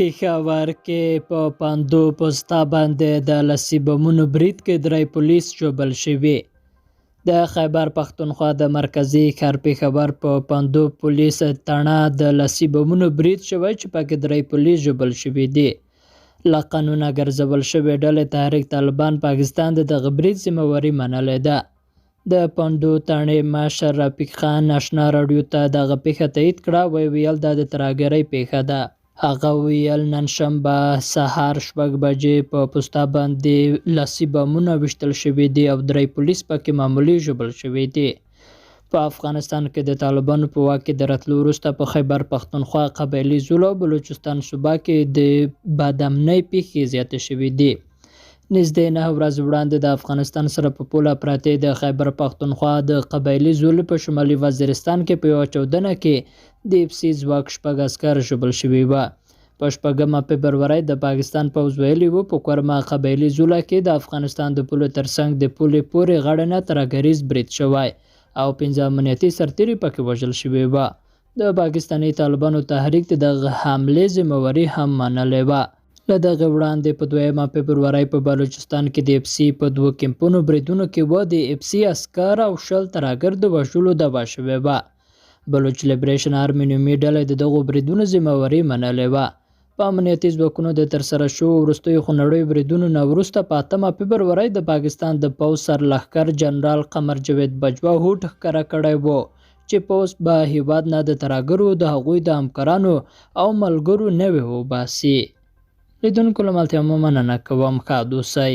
پېښور کې په پندو پستا باندې د لسي بمونو برید کې درې پولیس ژوبل شوي. د خیبر پښتونخوا د مرکزي ښار پېښور په پندو پولیس تاڼه د لسي بمونو برید شوی چې پکې درې پولیس ژوبل شوي دي. له قانونه ګرځول شوې ډلې تحریک طالبان پاکستان د دغه برید ذمه واري منلې ده. د پندو تاڼې مشر رفیق خان اشنا راډیو ته دغه پېښه تایید کړه، ویې ویل دا د ترهګرۍ پېښه ده. هغه وویل نن شنبه سهار 6 بجې په پستا باندې لاسي بمونه ویشتل شوي دي او درې پولیس پکې معمولي ژوبل شوي دي. په افغانستان کې د طالبانو په واک کې د راتلو وروسته په خیبر پښتونخوا، قبایلي ضلعو او بلوچستان صوبه کې د بدامنۍ پېښې زیاتې شوې دي. نږدې 9 ورځې وړاندې د افغانستان سره په پوله پرتې د خیبر پښتونخوا د قبایلي ضلع په شمالي وزیرستان کې په یوه چاودنه کې د ایف سي ځواک 6 عسکر ژوبل شوي وه. په 6 فبرورۍ د پاکستان پوځ ویلي وو په کورمه قبایلي ضلع کې د افغانستان د پولو ترڅنګ د پولې پورې غاړې نه ترهګریز برید شوی او 5 امنیتي سرتیري پکې وژل شوي وه. د پاکستاني طالبانو تحریک د دغه حملې ذمه واري هم منلې وه. له دغې وړاندې په 2 فبرورۍ په بلوچستان کې د ایف سي په 2 کیمپونو بریدونو کې و د ایف سي عسکر او 20 ترهګر د وژلو دعوه شوې وه. بلوچ لیبریشن آرمي نومي ډلې د دغو بریدونو ذمه واري منلې وه. په امنیتي ځواکونو د ترسره شوو وروستیو خونړیو بریدونو نه وروسته په 8 فبرورۍ د پاکستان د پوځ سرلښکر جنرال قمر جاوید باجوه هوډ ښکاره کړی و چې پوځ به هیواد نه د ترهګرو، د هغوی د همکارانو او ملګرو نوې وباسي. لیدونکو له ملتیا مو مننه کوم. ښاد اوسئ.